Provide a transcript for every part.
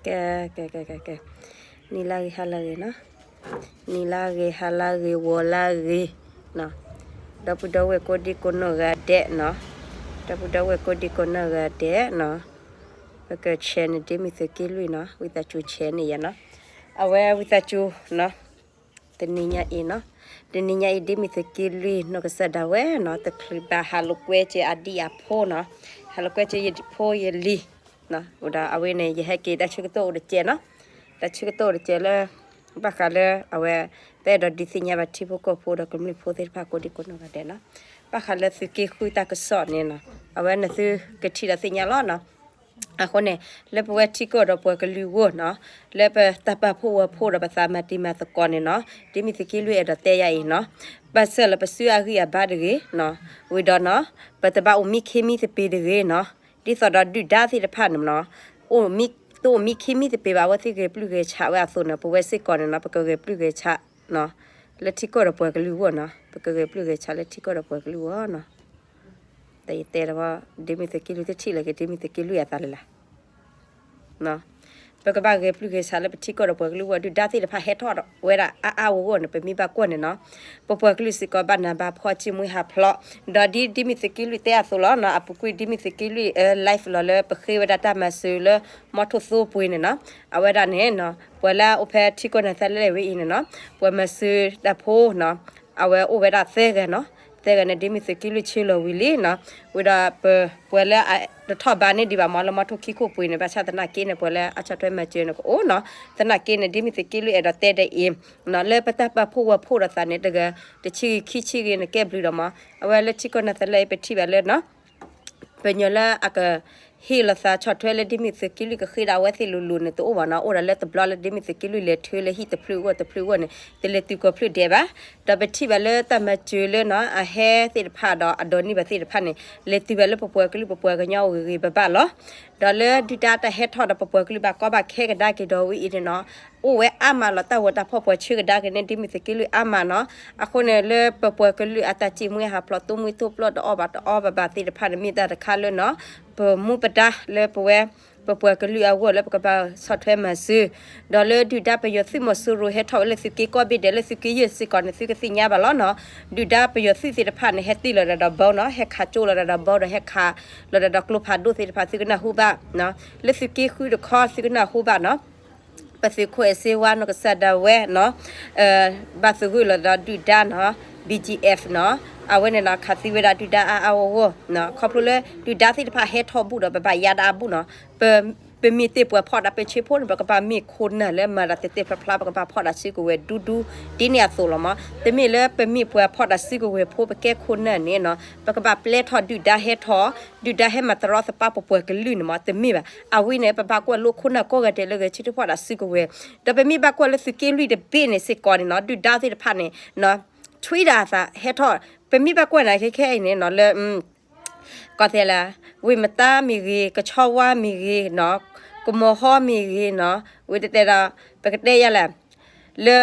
ကဲ ကဲ ကဲ ကဲ ကဲ, နံၤလၢဂ့ၤ ဟါလၢဂ့ၤနီၤ, နံၤလၢဂ့ၤ ဟါလၢဂ့ၤ ဂီၤလၢဂ့ၤနီၤ, ဒီပုၢ်ဒီဝဲၢ်ကိးဒံကိးနီၢ်ဂၤဒဲးနီၤ, ဒီပုၢ်ဒီဝဲၢ်ကိးဒံကိးနီၢ်ဂၤဒဲးနီၤ, ပကဆဲးန့ၣ် ဒ့မုၢ်သုးက့လွံၢ်နီၤ, ဝံသးစူၤဆဲးန့ၣ်ယၤနီၤ, အဝဲဝံသးစူၤနီၤ တနံၤညါအံၤနီၤ, တနံၤညါအံၤ ဒ့မုၢ်သုးက့လွံၢ်နီၢ်ကစၢ်ဒၣ်ဝဲနီၤ, တချုးဘၣ်ဟးလိာ်ကွဲက့ၤအဒံၣ်အဖိနီၤ, ဟးလိာ်ကွဲက့ၤယဖိယလံၤ, အိၣ်ဒီးအဝဲန့ၣ် ယဟဲက့ၤတၢ်ဆၢကတီၢ်အိၣ်တကဲးနီၤ, တၢ်ဆၢကတီၢ်အိၣ်တကဲးလၢ ဘၣ်ဃးလၢအဝဲ တအဲၣ်ဒိးဒုးသ့ၣ်ညါဘၣ်ထံဖိကီၢ်ဖိဒီးကမျၢၢ်ဖိသ့ၣ်တဖၣ်ကိးဒံကိးနီၢ်ဂၤဒဲးနီၤ, ဘၣ်ဃးလၢသုးက့ဃုတၢ်ကစီၣ်န့ၣ်နီၤ, အဝဲန့ၣ်သုကထံၣ်ဒီးသ့ၣ်ညါလီၤနီၤ. အဃိန့ၣ် လၢပဝဲထံကီၢ်ဒီးပှၤကလုာ်အဂီၢ်နီၤ, လၢပတၢ်ပာ်ဖှိၣ်ဝဲဖှိၣ်ဒီးပသးမၤတံၤမၤသကိးန့ၣ်နီၤ, ဒ့မုၢ်သုးက့လွံၢ်အဲၣ်ဒိးတဲယၤအံၤနီၤ, ဘၣ်ဆၣ်လၢပစုအဂံၢ်အဘါတဂ့ၤနီၤ, ဝံၤဒီးနီၤ ပတဘၣ်အိၣ်မံခ့မံသပ့ၤတဂ့ၤနီၤ, ဒ်သိးဒီးဒုၣ်ဒါသ့ၣ်တဖၣ်န့ၣ်နီၤ, အိၣ်မံ တအိၣ်မံခ့မံသပ့ၤဘၣ် အဝဲသ့ၣ်ဂဲၤပျုၢ်ဂဲၤဆးဝဲအသိးန့ၣ် ပဝဲစ့ၢ်ကီးန့ၣ်နီၤ ပကဂဲၤပျုၢ်ဂဲၤဆးနီၤ, လၢထံကီၢ်ဒီးပှၤကလုာ်အဂီၢ်နီၤ, ပကဂဲၤပျုၢ်ဂဲၤဆးလၢထံကီၢ်ဒီးပှၤကလုာ်အဂီၢ်နီၤ. တယတဲတဘီ ဒ့မုၢ်သုးက့လွံၢ်တထံၣ်လၢၤက့ၤ ဒ့မုၢ်သုးက့လွံၢ်အသးလၢ်လၢ် ပကဘၣ်ဂဲၤပျုၢ်ဂဲၤဆးလၢပထံကီၢ်ဒီးပှၤကလုာ်အဂီၢ်, ဒုၣ်ဒါသ့ၣ်တဖၣ်ဟဲထီၣ်ဝဲဒၣ်အါအါဂီၢ်ဂီၢ်န့ၣ် ပမ့ၢ်ဘၣ်ကွၢ်န့ၣ်နီၤ, ပပှၤကလုာ်စ့ၢ်ကီးဘၣ်နးဘၣ်ဖှီၣ် စံၣ်မှံဟးဖျိး, ဒီးဒ်ဒ့မုၢ်သုးက့လွံၢ်တဲအသိးလီၤနီၤ, အပူၤကွံာ်ဒ့မုၢ်သုးက့လွံၢ် live လီၤလၢပဃ့ဝဲဒၣ်တၢ်မၤစၢၤလၢ မီထိၣ်သိပှ့ၤန့ၣ်နီၤ, အဝဲဒၣ်န့ၣ်နီၤ ပှၤလၢအအိၣ်ဖဲထံကီၢ်နၤသးလဲၣ်ဝဲအံၤန့ၣ်နီၤ, ပှၤမၤစၢၤတၢ်ဖိနီၤ အဝဲအိၣ်ဝဲဒၣ်သၢဂၤနီၤ, သၢဂၤန့ၣ် ဒ့မုၢ်သုးက့လွံၢ်ဆှၢလီၤဝံၤလံနီၤ, ဝံၤဒီးပ ပှၤလၢအတထီၣ်ဘးန့ၢ်ဒံးဘၣ်မး လၢမီထိၣ်ခံခိၣ်ပှ့ၤန့ၣ် ဘၣ်ဆၣ်သနာ်က့န့ၣ် ပှၤလၢအဆီၣ်ထွဲမၤစၢၤန့ၣ်ကအိၣ်နီၤ, သနာ်က့န့ၣ် ဒ့မုၢ်သုးက့လွံၢ်အဲၣ်ဒိးတဲဒ်အံၤနီၤ, လၢပတၢ်ပာ်ဖှိၣ်ဝဲဖှိၣ်ဒီးသးန့ၣ် တဂၤ တဆံဂ့ၤခံဆံဂ့ၤန့ၣ် ကဲဘျုးဒီးမး, အဝဲလၢထံကီၢ်နၤသးလဲၣ်အံၤ ပထံၣ်ဘၣ်လၢနီၤ ပညီလၢအက ဟ့ၣ်လီၤသးဆီၣ်ထွဲလၢဒ့မုၢ်သုးက့လွံၢ်ကဃ့ဒၣ်ဝဲသ့ၣ်လိၤလိၤန့ၣ် တအိၣ်ဘၣ်နီၤ, အိၣ်ဒၣ်လၢတဘျီလၢဒ့မုၢ်သုးက့လွံၢ်လဲၤထၢလၢဟံၣ်တဖျၢၣ်အဂီၢ်တဖျၢၣ်အဂီၢ်န့ၣ် တလဲၤတုၤကီၢ်ဖျၢၣ်ဒဲးဘၣ်, ဒီးပထံၣ်ဘၣ်လၢတၢ်မၤစၢၤလၢနီၤ အဟဲသ့ၣ်တဖၣ်ဒီးအဒိးန့ၢ်ဘၣ်သ့ၣ်တဖၣ်န့ၣ် လဲၤတုၤဘၣ်လၢပပှၤကလုာ်ပပှၤကညီအဂ့ၤဂ့ၤဘၣ်ဘၣ်လီၤ. ဒီးလၢဒုၣ်ဒါတၢ်ဟဲထီၣ်ဒီးပပှၤကလုာ်ဘၣ်ကီဘၣ်ခဲကဒါက့ၤဒီးဝဲအံၤန့ၣ်နီၤ, အိၣ်ဝဲအါမးလီၤ, တၢ်ဂီၤတၢ်ဖီၣ်ပှၤဆှၢကဒါက့ၤန့ၢ်ဒ့မုၢ်သုးက့လွံၢ်အါမးနီၤ, အဃိန့ၣ် လၢပပှၤကလုာ်အတၢ်စံၣ်မှံဟးဖျိး သိၣ်မှံသိၣ်ပျီၣ်တအီၣ်ဘၣ်တအီဘၣ်ဘၣ်သ့ၣ်တဖၣ်န့ၣ် မ့ၢ်တၢ်တခါလၢနီၤ ပမူပဒါလၢပဝဲ ပပှၤကလုာ်အဂီၢ်လၢပကဘၣ်ဆီၣ်ထွဲမၤစၢၤ, ဒီးလၢဒုၣ်ဒါပယီၤသုးမီၤစိရိၤဟဲထီၣ်ဝဲလၢသုးက့ကီၢ်ဘ့ၣ်ဒဲးလၢသုးက့ယဲၢ်စ့ၢ်ကီးန့ၣ် သုကသ့ၣ်ညါဘၣ်လီၤနီၤ, ဒုၣ်ဒါပယီၤသုးသ့ၣ်တဖၣ်န့ၣ် ဟဲတ့ၢ်လီၤဒၣ်ဒီးဘီနီၤ, ဟဲခးကၠိလီၤဒၣ်ဒီးဘီဒီး ဟဲခးလီၤဒၣ်ဒီးကျိဖးဒိၣ်သ့ၣ်တဖၣ် သုကနၢ်ဟူဘၣ်, လၢသုးက့ဃုတခီ သုကနၢ်ဟူဘၣ်နီၤ ပသုးခိၣ်အဲၣ်စ့ဝါနီၢ်ကစၢ်ဒၣ်ဝဲနီၤ, ဘၣ်သဂၢၢ်လီၤဒီးဒုၣ်ဒါနီၤ, BGF နီၤ, အဝဲန့ၣ်နီၤ ခးသံဝဲဒၣ်ဒုၣ်ဒါအါအါဂီၢ်ဂီၢ်, ခီဖျိလၢဒုၣ်ဒါသ့ၣ်တဖၣ်ဟဲထီၣ်ဘူးဒီး ပဘၣ်ယါဒၣ်အါဘူးနီၤ, ပ ပမ့ၢ်တ့ၢ်ပှၤဖီၣ်တၢ်ပၢဆှၢဖိန့ၣ် ပကဘၣ်မ့ၢ်ခိၣ်နၢ်လၢမၤတၢ်တဲာ်တဲာ်ဖျါဖျါ ပကဘၣ်ဖီၣ်တၢ်စုကဝဲၤဒူဒူ ဒ်န့ၣ်အသိးလီၤမး, တမ့ၢ်လၢပမ့ၢ်ပှၤဖီၣ်တၢ်စုကဝဲၤဖိ ပကဲခိၣ်နၢ်န့ၣ်နီၤ ပကဘၣ်ပျဲထီၣ်ဒုၣ်ဒါဟဲထီၣ်, ဒုၣ်ဒါဟဲမၤတရီသပၢ်ပပှၤကလုာ်န့ၣ်မး တမ့ၢ်ဘၣ်. အဝဲန့ၣ် ပဘၣ်ကွၢ်လိခိၣ်နၢ်ကိးဂၤဒဲးလၢဂဲၤဆၢထၢၣ်ဖီၣ်တၢ်စုကဝဲၤ, ဒီးပမ့ၢ်ဘၣ်ကွၢ်လၢသုးက့လွံၢ်တဘ့ၣ်န့ၣ်စ့ၢ်ကီးန့ၣ်နီၤ ဒုၣ်ဒါသ့ၣ်တဖၣ်န့ၣ် ထွံၣ်ဒၣ်အသးဟဲထီၣ်, ပမ့ၢ်ဘၣ်ကွၢ်န့ၣ် ခဲခဲအံၤန့ၣ်နီၤ လၢ ကီၢ်သဲးလၢ ဝ့ၢ်မတါမ့ၢ်ဂ့ၤ, ကဆီဝါမ့ၢ်ဂ့ၤနီၤ, ကမီၤဟီမ့ၢ်ဂ့ၤနီၤ, ဝ့ၢ်တဲတဲဒီး ပကတဲယၤလဲၣ်, လၢ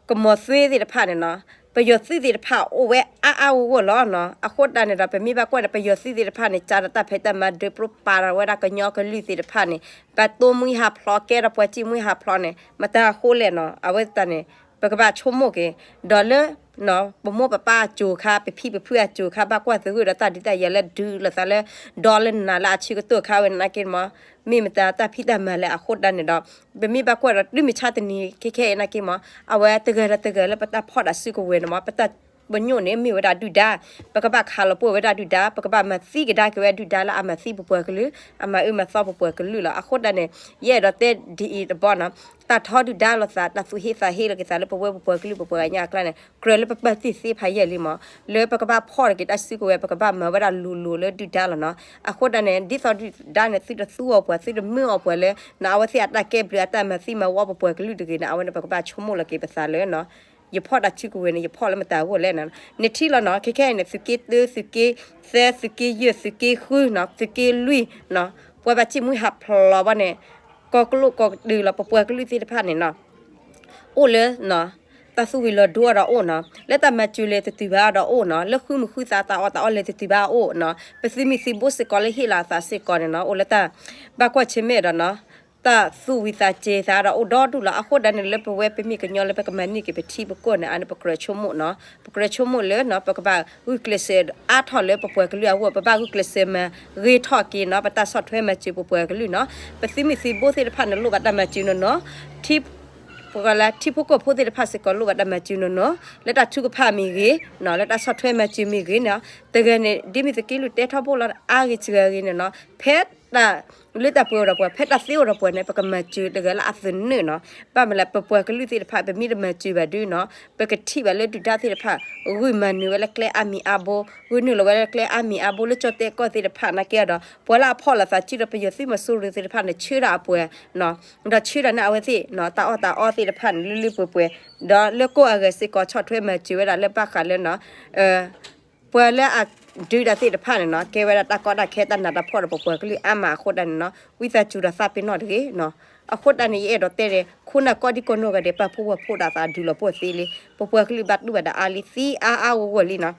ကမီၤသွ့သ့ၣ်တဖၣ်န့ၣ်နီၤ, ပယီၤသုးသ့ၣ်တဖၣ်အိၣ်ဝဲအါအါဂီၢ်ဂီၢ်လီၤနီၤ. အဃိတၢ်န့ၣ်ဒီး ပမ့ၢ်ဘၣ်ကွၢ်ဒီး ပယီၤသုးသ့ၣ်တဖၣ်န့ၣ် စးဒီးတၢ်ဖံးတၢ်မၤဒၢးပြိပာ်ဒီးဝဲဒၣ်ကညီကလုာ်သ့ၣ်တဖၣ်န့ၣ် ဘၣ်သိၣ်မှံဟးဖျိး ကဲဒီးပှၤစံၣ်မှံဟးဖျိးန့ၣ် မတၤအဃိလဲၣ်နီၤ. အဝဲတၢ်န့ၣ် ပကဘၣ်ဆိကမိၣ်က့ၤ ဒီးလၢ ပမိၢ်ပပၢ်အစိၤခါ ပဖံပဖုအစိၤခါ ဘၣ်ကွၢ်သဂၢၢ်ဒီးတၢ်ဒုးတၢ်ယၤလၢဒုးလိာ်သးလၢ ဒီလၢနၤလၢအဆၢကတီၢ်ခါဝဲန့ၣ်နာ်က့မး, မ့ၢ်မတၤတၢ်ဖံးတၢ်မၤလဲၣ်. အဃိတၢ်န့ၣ်ဒီး ပမ့ၢ်ဘၣ်ကွၢ်ဒီးတုၤမုၢ်ဆါတနံၤ ခဲခဲအံၤနာ်က့မး အဝဲတဂၤဒီးတဂၤလၢပတၢ်ဖီၣ်တၢ်စုကဝဲၤန့ၣ်မး ပတၢ်ပညိၣ်န့ၣ် မ့ၢ်ဝဲဒၣ်ဒုၣ်ဒါ, ပကဘၣ်ခးလီၤပှီၢ်ဝဲဒၣ်ဒုၣ်ဒါ, ပကဘၣ်မၤသံကဒါက့ၤဝဲဒၣ်ဒုၣ်ဒါလၢအမၤသံပပှၤကလုာ် အမၤအၢမၤသီပပှၤကလုာ်လီၤ. အဃိတၢ်န့ၣ် ယအဲၣ်ဒိးတဲဒ်အံၤတဘီနီၤ, တၢ်ထီဒုၣ်ဒါလိာ်သး တၢ်သူၣ်ဟ့သးဟ့လိာ်က့ၤသးလၢပဝဲပပှၤကလုာ်ပပှၤကညီအကျါန့ၣ် ကြၢးလၢပပာ်တ့ၢ်သ့ဖးယံာ်လံမး, လၢပကဘၣ်ဖီၣ်တက့ၤတၢ်စုကဝဲၤ ပကဘၣ်မၤဝဲဒၣ်လိၤလိၤလၢဒုၣ်ဒါလီၤနီၤ. အဃိတၢ်န့ၣ် ဒ်သိးဒုၣ်ဒါန့ၣ် သုတသူအီၤပှၤ သုတမၢအီၤပှၤလၢ နီၤ အဝဲသ့ၣ်အတၢ်ကဲဘျုးအတၢ်မၤသံမၤဝီပပှၤကလုာ်တဂ့ၤန့ၣ် အဝဲန့ၣ် ပကဘၣ်ဆိကမိၣ်လီၤက့ၤပသးလၢ ယဖီၣ်တၢ်စုကဝဲၤန့ၣ် ယဖီၣ်လၢမတၤအဂီၢ်လဲၣ်နီၤ. နထံၣ်လီၤနီၤ ခဲခဲအံၤန့ၣ် သုးက့တၢ သုးက့သၢ သုးက့ယဲၢ် သုးက့ဃုနီၤ သုးက့လွံၢ်နီၤ ပှၤဘၣ်စံၣ်မှံဟးဖျိးဘၣ်န့ၣ် ကိးကလိာ်ကိးကဒုလီၤ ပပှၤကလုာ်သ့ၣ်တဖၣ်န့ၣ်နီၤ အိၣ်လၢနီၤ တၢ်သူၣ်ဝံၤလီၤဒိအီၤဒီးအိၣ်နီၤ, လၢတၢ်မၤစၢၤလဲၤတတုၤဘၣ်အီၤဒီးအိၣ်နီၤ, လၢဃုမုၢ်ဃုသးတၢ်အီၣ်တၢ်အီလဲၤတတုၤဘၣ်အအိၣ်နီၤ, ပသုးမုၢ်သံဘိစ့ၢ်ကီးလၢဟ့ၣ်လီၤအသးစ့ၢ်ကီးန့ၣ်နီၤ, အိၣ်လၢတၢ်ဘၣ်ကွၢ်ဆၢၣ်မဲာ်ဒီးနီၤ, တၢ်သူၣ်ဝံၤသးစဲၤသးဒီးအိၣ်ဒီဒူၣ်လီၤ. အဃိဒၣ်န့ၣ် လၢပဝဲပမ့ၢ်ကညီလၢပကမၤန့ၢ်က့ၤပထံပကီၢ်န့ၣ် အန့ၣ် ပကြၢးဆိကမိၣ်နီၤ, ပကြၢးဆိကမိၣ်လၢနီၤ ပကဘၣ်ဂုာ်ကျဲးစၢးအါထီၣ်လၢပပှၤကလုာ်အဂီၢ်, ပဘၣ်ဂုာ်ကျဲးစၢးမၤဂ့ၤထီၣ်က့ၤနီၤ ပတၢ်ဆီၣ်ထွဲမၤစၢၤပပှၤကလုာ်နီၤ, ပသုးမုၢ်သံဘိသ့ၣ်တဖၣ်န့ၣ်လိၣ်ဘၣ်တၢ်မၤစၢၤနီၤနီၤ, ထံ ပှၤလၢထံဖိကီၢ်ဖိသ့ၣ်တဖၣ်စ့ၢ်ကီးလိၣ်ဘၣ်တၢ်မၤစၢၤနီၤနီၤ, လၢတၢ်ထုကဖၣ်မ့ၢ်ဂ့ၤနီၤ, လၢတၢ်ဆီၣ်ထွဲမၤစၢၤမ့ၢ်ဂ့ၤနီၤ, တဂၤန့ၣ် ဒ်မ့ၢ်သုးက့လွံၢ်တဲထီဘိလီၤအါဂ့ၤစှၤဂ့ၤန့ၣ်နီၤ, ဖဲတၢ်လၢတၢ်ပှဲၤအိၣ်ဒီးပှၤ ဖဲတၢ်သ့အိၣ်ဒီးပှၤန့ၣ် ပကမၤစၢၤတဂၤလၢအသနၢၣ်နီၤ, ဘၣ်မနုၤလဲၣ် ပပှၤကလုာ်သ့ၣ်တဖၣ် ပမ့ၢ်တမၤစၢၤဘၣ်ဒုနီၤ, ပကထံၣ်ဘၣ်လၢဒုၣ်ဒါသ့ၣ်တဖၣ် ဂုာ်မၤနၢၤဝဲလၢကျဲအါမံၤအါဘိ, ဂုာ်နုာ်လီၤဝဲလၢကျဲအါမံၤအါဘိ လၢကၠီၣ်တဲၣ်ကီၢ်သ့ၣ်တဖၣ်နာ်က့ဒီး ပှၤလၢအဖီၣ်လိာ်သးစုဒီးပယီၤသုးမီၤစိရိၤသ့ၣ်တဖၣ်န့ၣ် ဆှၢဒီးအပှၤ ဒီးဆှၢဒီးန့ၣ်အဝဲသ့ၣ် တၢ်အီၣ်တၢ်အီသ့ၣ်တဖၣ်န့ၣ် လၢလၢပှဲၤပှဲၤ, ဒီးလၢကိၣ်အဂၤစ့ၢ်ကီး ဆီၣ်ထွဲမၤစၢၤဝဲဒၣ်လၢဘၣ်ဃးလၢနီၤ ပှၤလၢအဒုးတၢ်သ့ၣ်တဖၣ်န့ၣ်နီၤ ကဲဝဲဒၣ်တၢ်ကီတၢ်ခဲတၢ်နးတၢ်ဖှီၣ်ဒီးပပှၤကလုာ်အါမးအဃိဒၣ်န့ၣ်နီၤ ဝံသးစူၤဒီးသးပ့ၤနီၣ်တဂ့ၤနီၤ. အဃိဒၣ်န့ၣ် ယအဲၣ်ဒိးတဲန့ၣ် ခိၣ်နၢ်ကိးဒံကိးနီၢ်ဂၤဒဲး ပာ်ဖှိၣ်ဝဲဖှိၣ်ဒီးသးဒုးလီၤပှီၢ်သ့လံ, ပပှၤကလုာ်ဘၣ်တူၢ်ဘၣ်ဒီးအါလံ သံအါအါဂီၢ်ဂီၢ်လံ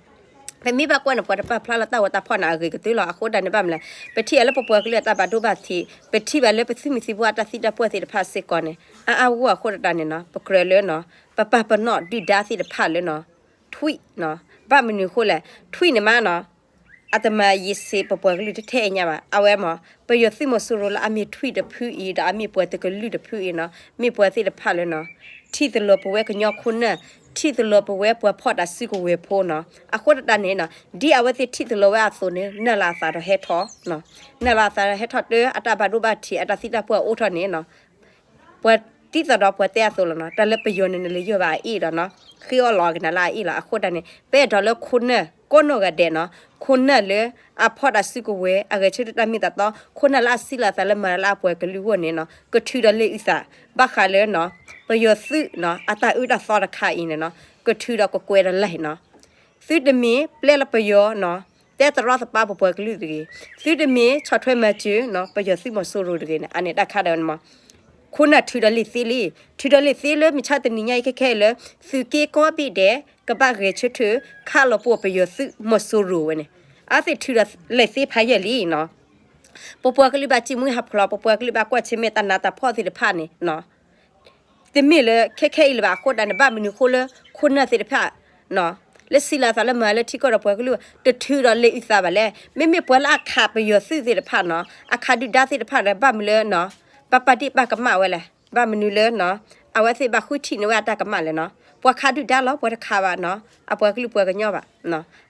နီၤ. ပမ့ၢ်ဘၣ်ကွၢ်န့ၣ် ပှၤတပာ်ဖျါလီၤတၢ်ဂီၤတၢ်ဖီၣ်န့ၣ် အဂ့ၤကတၢၢ်လီၤ. အဃိဒၣ်န့ၣ် ဘၣ်မနုၤလဲၣ် ပထံၣ်အီၤလၢပပှၤကလုာ်အတၢ်ဘၣ်ဒိဘၣ်ထံး, ပထံၣ်ဘၣ်လၢပသုးမုၢ်သံဘိအတၢ်သံတၢ်ပှၢ်သ့ၣ်တဖၣ်စ့ၢ်ကီးန့ၣ် အါအါဂီၢ်ဂီၢ်အဃိဒၣ်န့ၣ်နီၤ ပကြၢးလၢနီၤ ပပာ်ပနီၣ်ဒုၣ်ဒါသ့ၣ်တဖၣ်လၢနီၤ ထွံၣ်နီၤ. ဘၣ်မနုၤအဃိလဲၣ် ထွံၣ်န့ၣ်မးနီၤ အတမၤယံာ်ဆံးပပှၤကလုာ်တထဲအံၤညါဘၣ်. အဝဲမ့ၢ် ပယီၤသုးမီၤစိရိၤလၢအမ့ၢ်ထွံၣ်တဖုအံၤ ဒီးအမ့ၢ်ပှၤတကလုာ်တဖုအံၤနီၤ မ့ၢ်ပှၤသ့ၣ်တဖၣ်လၢနီၤ ထံၣ်သလီၤပဝဲကညီခိၣ်နၢ်, ထံၣ်သလီၤပဝဲပှၤဖီၣ်တၢ်စုကဝဲၤဖိနီၤ. အဃိဒၣ်န့ၣ်နီၤ ဒ်အဝဲသ့ၣ်ထံၣ်သလီၤဝဲအသိးန့ၣ် နၢ်လီၤအသးဒီးဟဲထီၣ်, နၢ်လီၤအသးဒီးဟဲထီၣ်တၢ် အတၢ်ဘၣ်ဒိဘၣ်ထံး အတၢ်သံတၢ်ပှၢ်အိၣ်ထီၣ်န့ၣ်နီၤ ပှၤဒ်သိးဒီးပှၤတဲအသိးလီၤနီၤ တၢ်လၢပယီၤန့ၣ် နလဲၤယီၢ်ဘၣ်အအ့ၣ်ဒီးနီၤ ဃ့အီၣ်လီၤကနၤလၢအအ့ၣ်လီၤ. အဃိဒၣ်န့ၣ် ပအဲၣ်ဒိးလၢခိၣ်နၢ်ကိးနီၢ်ဂၤဒဲးနီၤ ခိၣ်နၢ်လၢအဖီၣ်တၢ်စုကဝဲၤ အဂဲၤဆၢထၢၣ်တၢ်မ့ၢ်တၢ်တီ, ခိၣ်နၢ်လၢအစံးလီၤအသးလၢမၤတၢ်လၢအပှၤကလုာ်အဂီၢ်န့ၣ်နီၤ ကထုးဒီးလ့ၣ်အုၣ်သး ဘၣ်ဃးလၢနီၤ ပယီၤသုးနီၤ အတၢ်အုၣ်တၢ်သီတခါအံၤန့ၣ်နီၤ ကထုးဒီးကကွဲးဒီးလဲၣ်နီၤ သုတမ့ၢ်ပျဲလၢပယီၤနီၤ တဲတရီတပါပပှၤကလုာ်တဂ့ၤ, သုတမ့ၢ်ဆီၣ်ထွဲမၤစၢၤနီၤ ပယီၤသုးမီၤစိရိၤတဂ့ၤန့ၣ် အန့ၣ်တၢ်ခါဒီး ခိၣ်နၢ်ထုးဒီးလ့ၣ်သ့လံ, ထုးဒီးလ့ၣ်သ့လၢမုၢ်ဆါတနံၤညါအံၤ ခဲခဲအံၤလၢ သုးက့ကိးဘ့ၣ်ဒဲး ကဘၣ်ဂဲၤဆၢထၢၣ် ခးလီၤပှီၢ်ပယီၤသုးမီၤစိရိၤဝဲန့ၣ် အဝဲသ့ၣ်ထုးဒီးလ့ၣ်သ့ဖးယံာ်လံနီၤ ပပှၤကလုာ်ဘၣ်စံၣ်မှံဟးဖျိး ပပှၤကလုာ်ဘၣ်ကွၢ်ဆၢၣ်မဲာ်တၢ်နးတၢ်ဖှီၣ်သ့ၣ်တဖၣ်န့ၣ် တမ့ၢ်လၢခဲခဲအံၤလၢၤဘၣ်. အဃိဒၣ်န့ၣ် ဘၣ်မနုၤအဃိလၢခိၣ်နၢ်သ့ၣ်တဖၣ် လၢစံးလီၤအသးလၢမၤလၢထံကီၢ်ဒီးပှၤကလုာ် တထုးဒီးလ့ၣ်အုၣ်သးဘၣ်လဲၣ်. မ့မ့ၢ်ပှၤလၢအခးပယီၤသုးသ့ၣ်တဖၣ်နီၤ အခးဒုၣ်ဒါသ့ၣ်တဖၣ်ဒီး ဘၣ်မနုၤလၢ ဘၣ်ပာ်ဒ့ၣ်ပာ်ကမၣ်ဝဲလဲၣ်. ဘၣ်မနုၤလၢ အဝဲသ့ၣ်ဘၣ်ဃုထံၣ်န့ၢ်ဝဲအတၢ်ကမၣ်လဲၣ်နီၤ. ပှၤခးဒုၣ်ဒါလီၤ ပှၤတခးဘၣ်နီၤ အပှၤကလုာ်ပှၤကညီဘၣ်.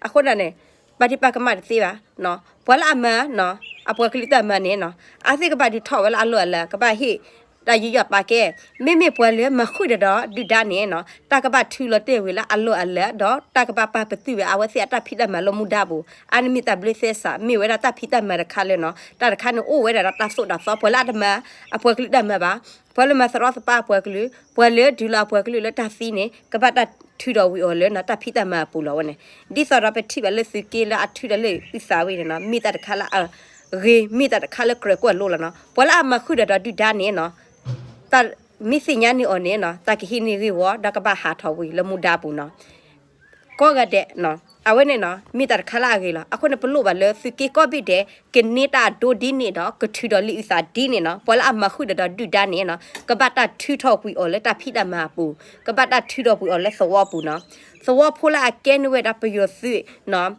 အဃိဒၣ်န့ၣ် ပာ်ဒ့ၣ်ပာ်ကမၣ်တသ့ဘၣ်. ပှၤလၢအမၤ အပှၤကလုာ်တၢ်မၤန့ၣ်နီၤ အဝဲသ့ၣ်ကဘၣ်ဒုးထီၣ်ဝဲလၢအလီၢ်အလၤ ကဘၣ်ဟ့ၣ်တၢ်ယူးယီၣ်ပာ်ကဲ. မ့မ့ၢ်ပှၤလၢမၤဃုာ်ဒီးဒုၣ်ဒါန့ၣ်နီၤ တၢ်ကဘၣ်ထုးလီၤတဲာ်ဝံၤလၢအလီၢ်အလၤ ဒီးတၢ်ကဘၣ်ပာ်ပတုာ်ဝဲအဝဲသ့ၣ်အတၢ်ဖံးတၢ်မၤလၢမူဒါပူၤ အါန့ၢ်မ့ၢ်တၢ်ဘျုးသဲစး မ့ၢ်ဝဲဒၣ်တၢ်ဖံးတၢ်မၤတခါလၢနီၤ တၢ်တခါန့ၣ်အိၣ်ဝဲဒၣ်ဒီးတၢ်သိၣ်တၢ်သီ ပှၤလၢအတမၤအပှၤကလုာ်တၢ်မၤဘၣ် ပှၤလၢမၤသရီသပၢအပှၤကလုာ် ပှၤလၢဒုးလီၤအပှၤကလုာ်လၢတၢ်သံန့ၣ် ကဘၣ်တၢ်ထုးထီၣ်ဝံၤအီၤလၢနီၤ တၢ်ဖံးတၢ်မၤအပူၤလီၤဝဲန့ၣ်. ဒ်သိးဒီးပထံၣ်ဘၣ်လၢသုးက့လၢအထုးဒီးလ့ၣ်အုၣ်သးဝဲန့ၣ်နီၤ မ့ၢ်တၢ်တခါလၢအဂ့ၤ မ့ၢ်တၢ်တခါလၢကြၢးကွၢ်လိလီၤနီၤ. ပှၤလၢအမၤဃုာ်ဒီးဒုၣ်ဒါန့ၣ်နီၤ တၢ်မ့ၢ်သ့ၣ်ညါန့ၢ်အီၤန့ၣ်နီၤ တၢ်ကဟံးန့ၢ်ဂ့ၢ်ဝီ ဒီးကဘၣ်ဟးထီၣ်ဝံၤလၢမူဒါပူၤနီၤ ကိးဂၤဒဲးနီၤ အဝဲန့ၣ်နီၤ မ့ၢ်တၢ်တခါလၢအဂ့ၤလီၤ. အဃိန့ၣ် ပလိၣ်ဘၣ်လၢသုးက့ကိးဘ့ၣ်ဒဲး ကန့ၢ်တၢ်အဒိဒ်န့ၣ်ဒီး ကထုးဒီးလ့ၣ်အုၣ်သးဒ်န့ၣ်နီၤ ပှၤလၢအမၤဃုာ်ဒီးဒုၣ်ဒါန့ၣ်နီၤ ကဘၣ်တၢ်ထုးထီၣ်ကွံာ်အီၤလၢတၢ်ဖံးတၢ်မၤအပူၤ ကဘၣ်တၢ်ထုးထီၣ်ကွံာ်အီၤလၢသဝီပူၤနီၤ သဝီဖိလၢအကဲန့ၢ်ဝဲဒၣ်ပယီၤသုးနီၤ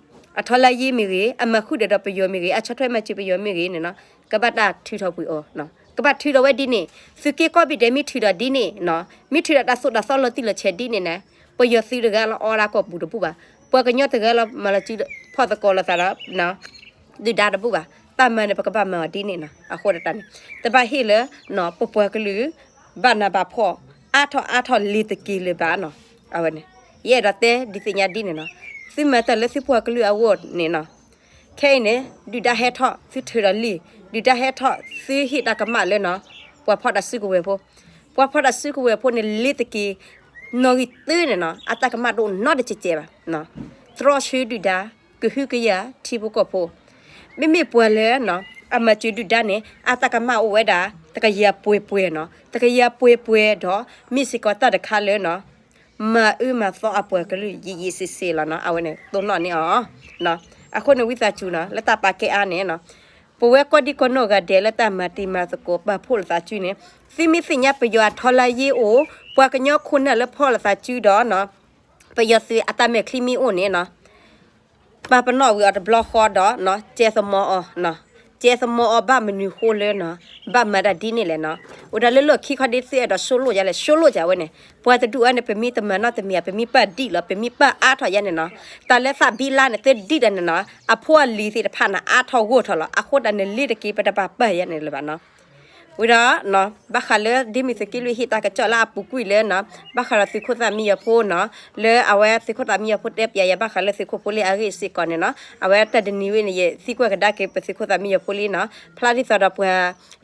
အထီလါယ့မ့ၢ်ဂ့ၤ အမၤဃုာ်ဒီးဒီးပယီၤမ့ၢ်ဂ့ၤ အဆီၣ်ထွဲမၤစၢၤပယီၤမ့ၢ်ဂ့ၤန့ၣ်နီၤ ကဘၣ်တၢ်ထုးထီၣ်ကွံာ်အီၤ ကဘၣ်ထုးထီၣ်ဝဲဒ်န့ၣ် သုးက့ကိးဘ့ၣ်ဒဲးမ့ၢ်ထုးဒီးဒ်န့ၣ်နီၤ မ့ၢ်ထုးဒီးတၢ်သိၣ်တၢ်သီလီၤတံၢ်လီၤဆဲးဒ်န့ၣ်န့ၣ် ပယီၤသုးတဂၤလၢအီဒၣ်ကိာ်ပူၤတဘူၣ်ဘၣ် ပှၤကညီတဂၤလၢမၤလီၤစုဖီၣ်သကိးလိာ်သးဒီး ဒုၣ်ဒါတဘူၣ်ဘၣ် တၢ်မၤန့ၣ် ပကဘၣ်မၤအီၤဒ်န့ၣ်နီၤ အဃိဒၣ်န့ၣ် တဘၣ်ဟ့ၣ်လၢ ပပှၤကလုာ် ဘၣ်နးဘၣ်ဖှီၣ် အါထီၣ်အါထီၣ်လ့ၤတက့ၤလၢၤဘၣ်နီၤ အဝဲန့ၣ် ယအဲၣ်ဒိးတဲဒုးသ့ၣ်ညါဒ်န့ၣ်နီၤ သုမၤတၢ်လၢသုပှၤကလုာ်အဂီၢ်န့ၣ်နီၤ ခဲအံၤန့ၣ် ဒုၣ်ဒါဟဲထီၣ် သုထုးဒီးလ့ၣ် ဒုၣ်ဒါဟဲထီၣ် သုဟ့ၣ်တၢ်ကမၣ်လၢနီၤ ပှၤဖီၣ်တၢ်စုကဝဲၤဖိ ပှၤဖီၣ်တၢ်စုကဝဲၤဖိန့ၣ် လ့ၤတက့ၤ နီၣ်ဂံၢ်သၢန့ၣ်နီၤ အတၢ်ကမၣ်တအိၣ်နီတစဲးစဲးဘၣ် တြီဆၢဒုၣ်ဒါ ကဟုကယာ်ထံဖိကီၢ်ဖိ မ့မ့ၢ်ပှၤလၢ အမၤစၢၤဒုၣ်ဒါန့ၣ် အတၢ်ကမၣ်အိၣ်ဝဲဒၣ် တကယၤပှဲၤပှဲၤနီၤ တကယၤပှဲၤပှဲၤဒီး မ့ၢ်စ့ၢ်ကီးတၢ်တခါလၢနီၤ မၤအၢမၤသီအပှၤကလုာ်ယံာ်ယံာ်စ့စ့လီၤနီၤ. အဝဲန့ၣ် တိၢ်နီၣ်န့ၢ်အီၤ. အဃိန့ၣ် ဝံသးစူၤနီၤ လၢတၢ်ပာ်ကဲအါန့ၣ်နီၤ, ပဝဲကိးဒံကိးနီၢ်ဂၤဒဲးလၢတၢ်မၤတံၤမၤသကိး ပာ်ဖှိၣ်လိာ်သးစုန့ၣ်, သုမ့ၢ်သ့ၣ်ညါပယီၤအထီလါယ့ၢ်အိၣ်, ပှၤကညီခိၣ်နၢ်လၢဖီၣ်လိာ်သးစုဒီးနီၤ, ပယီၤသုးအတၢ်မဲာ်ချံမ့ၢ်အိၣ်န့ၣ်နီၤ ပာ်ပနီၣ်ဝံၤအီၤတဘျီဃီဒီး ကဲသမီအီၤ, ကဲသမီအီၤဘၣ်မနုၤဃိလၢနီၤ, ဘၣ်မၤတၢ်ဒ်န့ၣ်လဲၣ်နီၤ. အိၣ်ဒီးလၢလီၢ်ခံခီဒ်သုအဲၣ်ဒိးဆိလိၣ်ယၤလဲၣ်, ဆိလိၣ်ယၤဝဲန့ၣ်, ပှၤတဒူၣ်အံၤန့ၣ် ပမ့ၢ်တမၤနီတမံၤဧါ, ပမ့ၢ်ပာ်ဒံၣ်လီၤ, ပမ့ၢ်ပာ်အါထီၣ်ယၤန့ၣ်နီၤ, တၢ်လၢသးဘံလါန့ၣ် သုဒံၣ်တၢ်န့ၣ်နီၤ, အဖိအလံၤသ့ၣ်တဖၣ်န့ၣ် အါထီၣ်ဂိၢ်ထီၣ်လီၤ. အဃိတၢ်န့ၣ်လ့ၤတက့ၤ ပတဘၣ်ပာ်ယၤန့ၣ်လၢၤဘၣ်နီၤ. ဝံၤဒီး ဘၣ်ဃးလၢဒ်မ့ၢ်သုးက့လွံၢ်ဟ့ၣ်တၢ်ကစီၣ်လၢအပူၤကွံာ်လၢနီၤ, ဘၣ်ဃးဒီးသုးခိၣ်သၣ်မံယီၤဖိနီၤ, လၢအဝဲသုးခိၣ်သၣ်မံယီၤဖိတဲပျးယၤ ဘၣ်ဃးလၢသုးခိၣ်ဖိလ့အဂ့ၢ်စ့ၢ်ကီးန့ၣ်နီၤ, အဝဲတၢ်တနံၤဝဲန့ၣ် ယသံကွၢ်ကဒါက့ၤပသုးခိၣ်သၣ်မံယီၤဖိလံနီၤ, ဖျါဒ်သိးဒီးပှၤ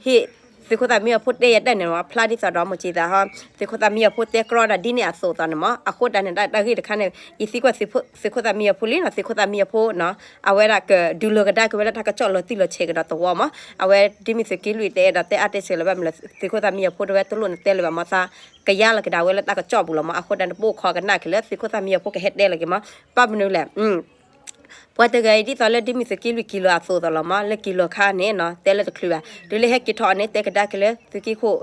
ဟ့ၣ်သုးခိၣ်သၣ်မံယီၤဖိတဲယၤတၢ်န့ၣ်မး, ဖျါဒ်သိးဒီးမိၢ်ကံသးဟီ, သုးခိၣ်သၣ်မံယီၤဖိတဲကြီဒီးဒ်န့ၣ်အသိးသိးန့ၣ်မး, အဃိတၢ်န့ၣ် တၢ်ဂ့ၢ်တခါန့ၣ် ယသံကွၢ်သုးခိၣ်သၣ်မံယီၤဖိလံနီၤ, သုးခိၣ်သၣ်မံယီၤဖိနီၤ, အဝဲဒၣ်ကဒုးလီၤကဒါက့ၤဝဲလၢတၢ်ကစီၣ်လီၤတံၢ်လီၤဆဲးကဒီးသဝီမး, အဝဲဒ်မ့ၢ်သုးက့လွံၢ်တဲအဲၣ်ဒိးတဲအါတဲဆၢလၢၤဘၣ်မနုၤလဲၣ်, သုးခိၣ်သၣ်မံယီၤဖိတဲဝဲတလိၣ်နတဲလၢၤဘၣ်မးသး, ကယါလီၤကဒါဝဲလၢတၢ်ကစီၣ်ပူၤလီၤမး, အဃိတၢ်န့ၣ် ပအိၣ်ခိးကနၣ်က့ၤလၢသုးခိၣ်သၣ်မံယီၤဖိကဟဲတဲလီၤက့ၤမး, ဘၣ်မနုၤလဲၣ် ပှၤတဂၤအံၤဒ်သိးလၢဒ်မ့ၢ်သုးက့လွံၢ်က့ၤလီၤအသိးသိးလီၤမး, လၢက့ၤလီၤခါန့ၣ်နီၤ တဲလၢတချုးဘၣ်, တုၤလၢဟဲက့ၤထီၣ်အီၤန့ၣ် တဲကဒါက့ၤလၢသုးက့ခိၣ်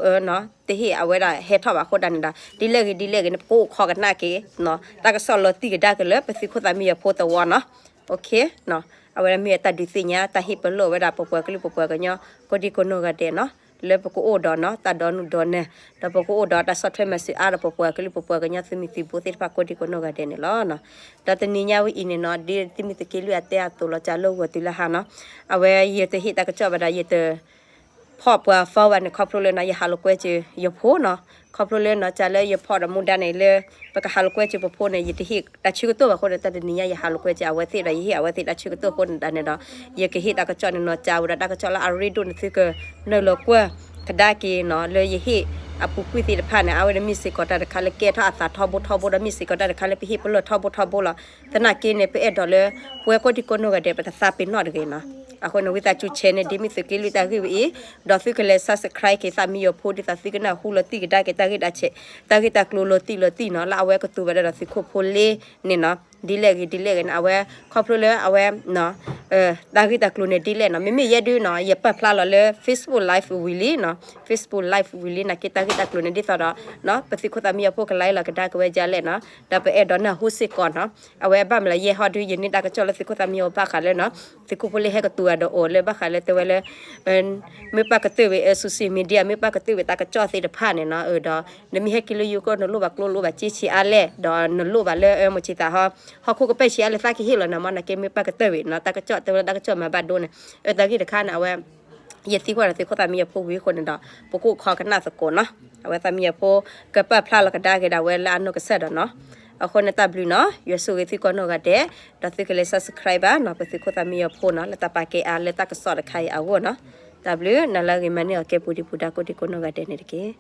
တဟ့ၣ်အဝဲဒၣ်ဟဲထီၣ်ဘၣ်အဃိတၢ်န့ၣ်ဒီး ဒ်လဲၣ်ဂ့ၤဒ်လဲၣ်ဂ့ၤန့ၣ် ပကအိၣ်ခိးကနၣ်က့ၤ တၢ်ကစီၣ်လီၤတံၢ်ကဒါက့ၤလၢပသုးခိၣ်သၣ်မံယီၤဖိသဝီနီၤ. အဝဲဒၣ်မ့ၢ်တၢ်ဒုးသ့ၣ်ညါ တၢ်ဟ့ၣ်ပလီၢ်ဝဲဒၣ်ပပှၤကလုာ်ပပှၤကညီ ကိးဒံကိးနီၢ်ဂၤဒဲးနီၤ, လၢပကအိၣ်ဒီးနီၤ တၢ်ဒီနူၢ်ဒီနၢ်, ဒီးပကအိၣ်ဒီးတၢ်ဆီၣ်ထွဲမၤစၢၤအါဒီးပပှၤကလုာ်ပပှၤကညီသုးမုၢ်သံၣ်ဘိသ့ၣ်တဖၣ်ကိးဒံကိးနီၢ်ဂၤဒဲးန့ၣ်လီၤ. ဒီးတနံၤညါဝဲအံၤန့ၣ်နီၤ ဒ်သုးမုၢ်သံၣ်ဘိလံအတဲအသိးလီၤ ကၢ်လၢဂီၤတုၤလၢဟါနီၤ, အဝဲယတဟ့ၣ်တၢ်ကစီၣ်ဘၣ်ဒီး ယတ ဖီၣ်ပှၤ forward န့ၣ် ခီဖျိလၢနီၤ ယဟးလိာ်ကွဲစၢၤယဖိနီၤ, ခီဖျိလၢနီၤ ကၢ်လၢယဖီၣ်ဒီးမူဒါန့ၣ်လၢ ပကဟးလိာ်ကွဲစၢၤပဖိန့ၣ် ယတဟ့ၣ်တၢ်ဆၢကတီၢ်ဘၣ်အဃိန့ၣ် တၢ်တနံၤညါယဟးလိာ်ကွဲစၢၤအဝဲသ့ၣ်ဒီး ယဟ့ၣ်အဝဲသ့ၣ်တၢ်ဆၢကတီၢ်အဃိန့ၣ်တၢ်န့ၣ်ဒီး ယကဟ့ၣ်တၢ်ကစီၣ်န့ၣ်နီၤ ကၢ်ဝဲဒီးတၢ်ကစီၣ်လၢအရ့ဒိၣ်န့ၣ် သုကနုာ်လီၤကွၢ်ကဒါက့ၤနီၤ လၢယဟ့ၣ်အပူၤကွံာ်သ့ၣ်တဖၣ်န့ၣ် အဝဲန့ၣ်မ့ၢ်စ့ၢ်ကီးတၢ်တခါလၢကဲထီၣ်အသးထီဘိထီဘိဒီး မ့ၢ်စ့ၢ်ကီးတၢ်တခါလၢပဟ့ၣ်ပလီၢ်ထီဘိထီဘိလီၤ. သနာ်က့န့ၣ် ပအဲၣ်ဒိးလၢ ပဝဲကိးဒံကိးနီၢ်ဂၤဒဲး ပတသးပ့ၤနီၣ်တဂ့ၤနီၤ. အဃိန့ၣ် ဝံသးစူၤ share န့ၣ် ဒ်မ့ၢ်သုးက့လွံၢ်တၢ်ဂ့ၢ်ဝဲအံၤ, ဒီးသုကလဲၤ subscribe က့ၤသးမံယီၤဖိ ဒ်သိးသုကနၢ်ဟူလီၤတံၢ်ကဒါက့ၤ တၢ်ဂ့ၢ်တၢ်ဆဲး တၢ်ဂ့ၢ်တၢ်ကျိၤလီၤတံၢ်လီၤတံၢ်နီၤ လၢအဝဲကတိၤဘၣ်ဒီးသုးခိၣ်ဖိလ့န့ၣ်နီၤ ဒ်လဲၣ်ဂ့ၤဒ်လဲၣ်ဂ့ၤန့ၣ် အဝဲ ခီဖျိလၢအဝဲ တၢ်ဂ့ၢ်တၢ်ကျိၤန့ၣ်ဒ်လဲၣ်နီၤ မ့မ့ၢ်ယဲဒုနီၤ ယပာ်ဖျါလီၤလၢ Facebook Live ဝံၤလံနီၤ Facebook Live ဝံၤလံ နာ်က့တၢ်ဂ့ၢ်တၢ်ကျိၤန့ၣ် ဒ်သိးဒီး ပသုးခိၣ်သးမံယီၤဖိကလဲၤလီၤကဒါက့ၤဝဲဒ်လဲၣ်နီၤ ဒီးပအဲၣ်ဒိးနၢ်ဟူစ့ၢ်ကီးနီၤ အဝဲဘၣ်မနုၤလၢယဲဟီဒု ယန့ၢ်တၢ်ကစီၣ်လၢသုးခိၣ်သးမံယီၤဖိဘၣ်ဃးလၢနီၤ သုးခိၣ်ဖိလ့ဟဲကတိၤဒီးအိၣ်လၢဘၣ်ဃးလၢတဲဝဲလၢ မ့ၢ်ပာ်ကတၢၢ်ဝဲ social media မ့ၢ်ပာ်ကတၢၢ်ဝဲတၢ်ကစီၣ်သ့ၣ်တဖၣ်န့ၣ်နီၤ ဒီး နမ့ၢ်ဟဲက့ၤလၢယိၤကီၢ် နလိၣ်ဘၣ်ကျိလိၣ်ဘၣ်စ့ဆံးအါလဲၣ် ဒီးနလိၣ်ဘၣ်လၢ မုၢ်ဆံးသးဟီ ဟီၣ်ခိၣ်ကပၢၢ်ဆံးအါလဲၣ် သးကဟ့ၣ်လီၤနၤမး နာ်က့မ့ၢ်ပာ်ကတၢၢ်ဝဲနီၤ တၢ်ကစီၣ်တဲဝဲလၢတၢ်ကစီၣ်မၤဘၣ်ဒိန့ၣ် အတၢ်ဂ့ၢ်တခါန့ၣ် အဝဲ ယသံကွၢ်ဒီးသုးခိၣ်သးမံယီၤဖိဝံၤအဃိန့ၣ်ဒီး ပကအိၣ်ခိးကနၣ်သကိးနီၤ အဝဲသးမံယီၤဖိ ကပာ်ဖျါလီၤကဒါက့ၤဒၣ်ဝဲလၢအနီၢ်ကစၢ်ဒီးနီၤ အဃိန့ၣ်တၢ်ဘျုးနီၤ ယွၤဆိၣ်ဂ့ၤသုကိးနီၢ်ဂၤဒဲး ဒီးသုကလဲၤ subscribe ဘၣ်နီၤ ပသုးခိၣ်သးမံယီၤဖိနီၤ လၢတၢ်ပာ်ကဲအါလၢတၢ်ကစီၣ်တခါအံၤအဂီၢ်နီၤ တၢ်ဘျုး နၤလၢအဂ့ၤမၤန့ၢ်အီၤကဲပူၤဒံးပူၤဒါကိးဒံးကိးနီၢ်ဂၤဒဲးန့ၣ်တက့ၢ်.